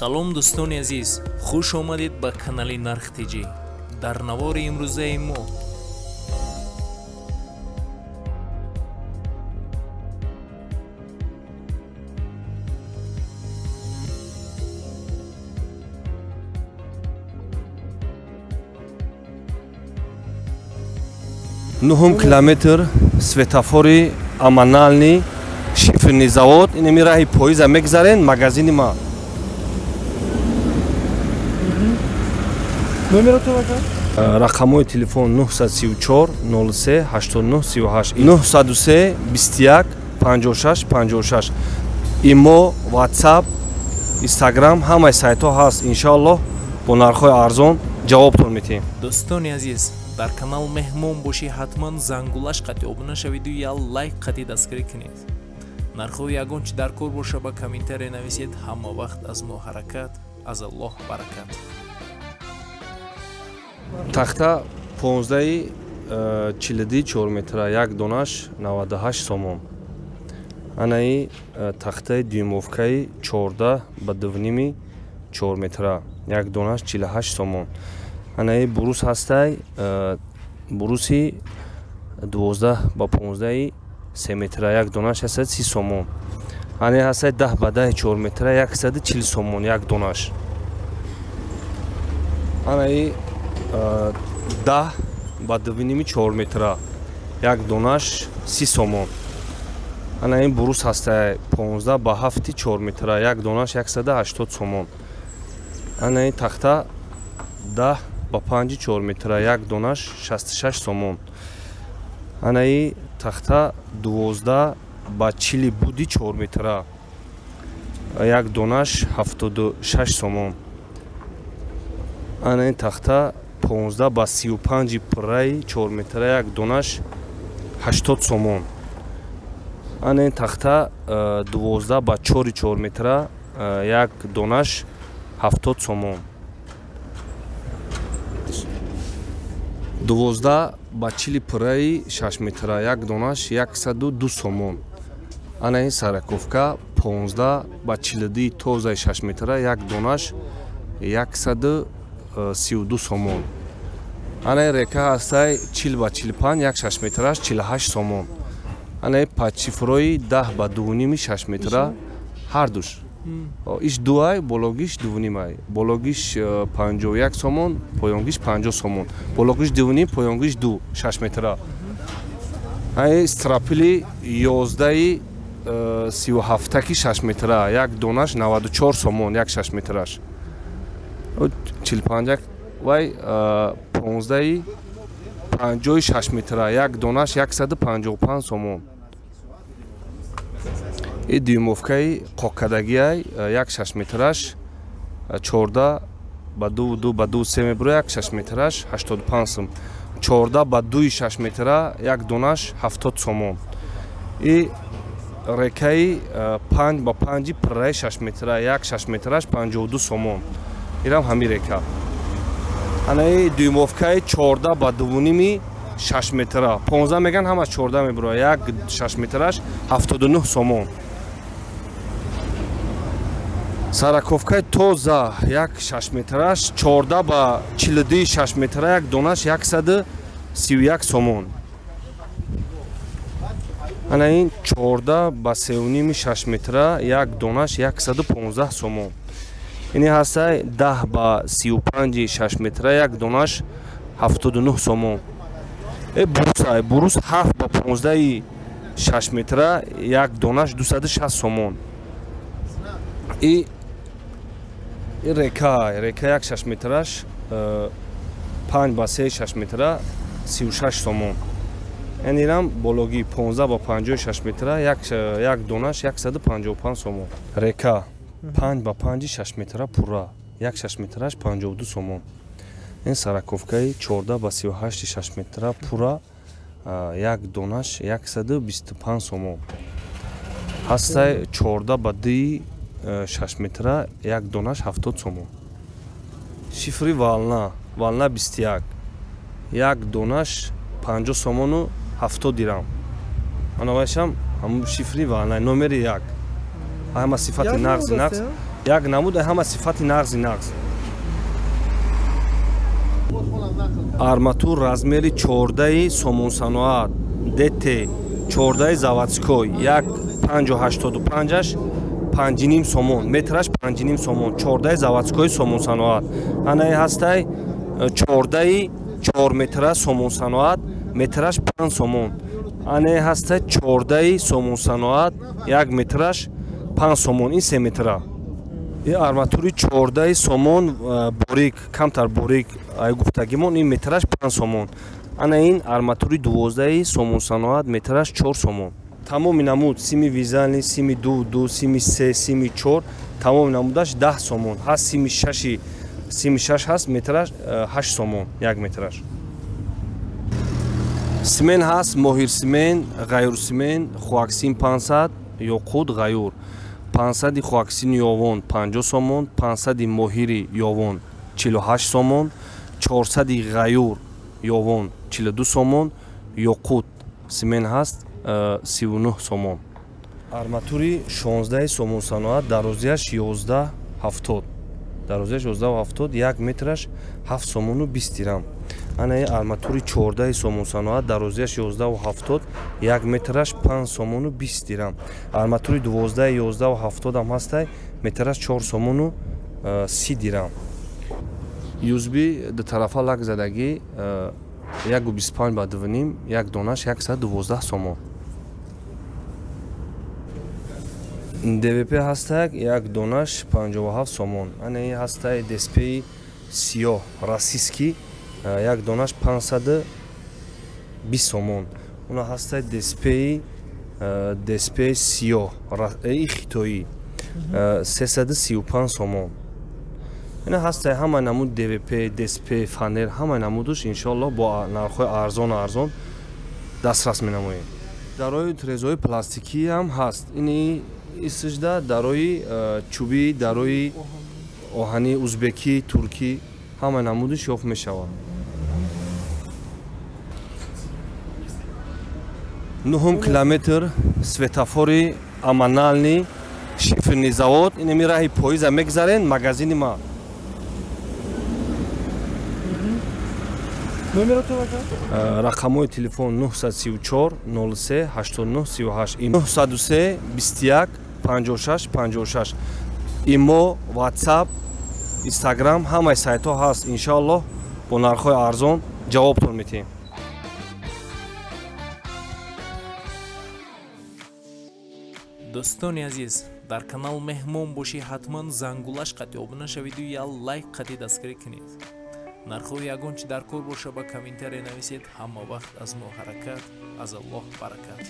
Салом дӯстони азиз, хуш омадед ба канали Нарх ТЖ. Дар навори имрӯзаи мо нуҳум километр светофори аманални шифрни завод инами раҳи поиза мегзарен магазини ма. Рақамҳои телефон 934 03 89 38 903 21 56 56. Имо, WhatsApp, Instagram ҳамаи сайтҳо ҳаст. Иншоаллоҳ бо нархҳои арзон ҷавобтон метиҳем. Дӯстони азиз, дар канал меҳмон бошӣ, ҳатман зангулаш қатъи обуна шавиду я лайк қатъи дастгирӣ кунед. Нархҳои ягон чи дар кор боша ба комментария нависед. Ҳама вақт аз мо ҳаракат, аз Аллоҳ баракат. Тахта 15 42 4 метра, як донаш 98 сомон. Анаи тахтаи дюймовкаи 14 ба 2,5 4 метра, як донаш 48 сомон. Анаи брус ҳастай, бруси 12 ба 15 3 метра, як донаш 130 сомон. Анаи ҳастай 10 ба 10 4 метра, 140 сомон як донаш. Анаи 10 ба 2,5 4 метра, як донаш 30 сомон. Ана ин брус ҳастай 15 ба 7 4 метра, як донаш 180 сомон. Ана ин тахта 10 ба 5 4 метра, як донаш 66 сомон. Ана ин тахта 12 ба 40 буди 4 метра, як донаш 76 сомон. Ана ин тахта 15 ба 35 пурраи 4 метра, як донаш 80 сомон. Ана ин тахта 12 ба 4 4 метра, як донаш 70 сомон. 12 ба 40 пурраи 6 метра, як донаш 102 сомон. Ана ин сороковка 15 ба 42 тозаи 6 метра, як донаш 132 сомон. Ана ин река ҳастай 40 ба 45, як 6 метраш 48 сомон. Ана ин подшифрои 10 ба 2,5 6 метра, ҳардуш. Иш дуай, бологиш 2,5-ай. Бологиш 51 сомон, поёнгиш 50 сомон. Бологиш 2,5, поёнгиш 2, 6 метра. Ана стропили 11 37-ки 6 метра, як донаш 94 сомон, як 6 метраш. 45 вай 15 56 метра, як донаш 155 сомон. И дюймовкаи қоккадагиай, як 6 метраш 14 ба 2 2 ба 2 3 мебура, як 6 метраш 85 сом. 14 ба 2 6 метра, як донаш 70 сомон. И рекаи 5 ба 5 пурраи 6 метра, як 6 метраш 52 сомон. Ирам ҳами река. Анаи дюймовкаи 14 ба 2,5 6 метра, 15 меган, ҳама 14 мебура, як 6 метраш 79 сомон. Сороковкаи тоза, як 6 метраш 14 ба 42 6 метра, як донаш 131 сомон. Ана ин 14 ба 3,5 6 метра, як донаш 115 сомон. Ини ҳастай 10 ба 35 6 метра, як донаш 79 сомон. Брусай, брус 7 ба 15 6 метра, як донаш 260 сомон. И река, река як 6 метраш 5 ба 3 6 метра 36 сомон. Яъне ирам бологи 15 ба 56 метра, як донаш 155 сомон. Река 5 ба 5 6 метра пурра, як 6 метраш 52 сомон. Ин сороковкаи 14 ба 38 6 метра пурра, як донаш 125 сомон. Ҳастай 14 ба 2 6 метра, як донаш 70 сомон. Шифри волна, волна 21, як донаш 50 сомону 70 дирам. Анавайшам ҳамун шифри волна номери 1. Ҳама сифати нағзи нағз. Як намуд ҳама сифати нағзи нағз. Арматур размери 14 Сомонсаноат ДТ 14 заводской 1,585аш 5,5 сомон, метраш 5,5 сомон, 14 заводской Сомонсаноат. Анаи ҳастай 14 4 метра Сомонсаноат, метраш 5 сомон. Анаи ҳастай 14 Сомонсаноат, 1 метраш 5 сомон, ин 3 метра. Ин арматури 14 сомон борик, камтар борик ай гуфтагимон, ин метраш 5 сомон. Ана ин арматури 12 Сомонсаноат, метраш 4 сомон. Тамоми намуд сими визани, сими 2 2, сими 3, сими 4, тамоми намудаш 10 сомон. Ҳаст сими 6, сими 6 ҳаст, метраш 8 сомон, 1 метраш. Симен ҳаст, моҳир симен, ғайюр симен, хуаксин 500, ёқут ғайюр. 500 хуаксини ёвон 50 сомон, 500 моҳири ёвон 48 сомон, 400 ғайюр ёвон 42 сомон, ёқут симен ҳаст 39 сомон. Арматури 16 Сомонсаноат, дарозияш 11,70. Дарозияш 11,70, 1 метраш 7 сомону 20 дирам. Ана арматури 14 Сомонсаноат, дарозияш 11,70, 1 метраш 5 сомону 20 дирам. Арматури 12 11,70 ҳам ҳастай, метраш 4 сомону 30 дирам. USB ду тарафа лак задагӣ 1,25 ба 2,5, як донаш 112 сомон. ДВП ҳастак, як донаш 57 сомон. Ана ин ҳастай ДСП сиёҳ российский, як донаш 520 сомон. Уна ҳастай ДСП сиёҳ хитоӣ 335 сомон. Ина ҳастай ҳама намуд ДВП, ДСП, фанер, ҳама намудуш иншоаллоҳ бо нархҳои арзон арзон дастрас менамоем. Дарои трезои пластикӣ ҳам ҳаст. Ини исижда дарои чӯбӣ, дарои оҳанӣ, узбекӣ, туркӣ ҳама намудиш ёфт мешавад. 9 километр светофори аманални шифрни завод. Инами раҳи поиза мегзарен, магазини ма. Рақамҳои телефон 934 03 89 38, 903 21 56 56. Имо, WhatsApp, Instagram ҳамаи сайтҳо ҳаст. Иншоаллоҳ бо нархҳои арзон ҷавобтон медиҳем. Дӯстони азиз, дар канал меҳмон бошӣ, ҳатман зангулаш қатъи обуна шавиду я лайк қатъи дастгирӣ кунед. Нархҳои ягон чи дар кор боша ба комментария нависед. Ҳама вақт аз мо ҳаракат, аз Аллоҳ баракат.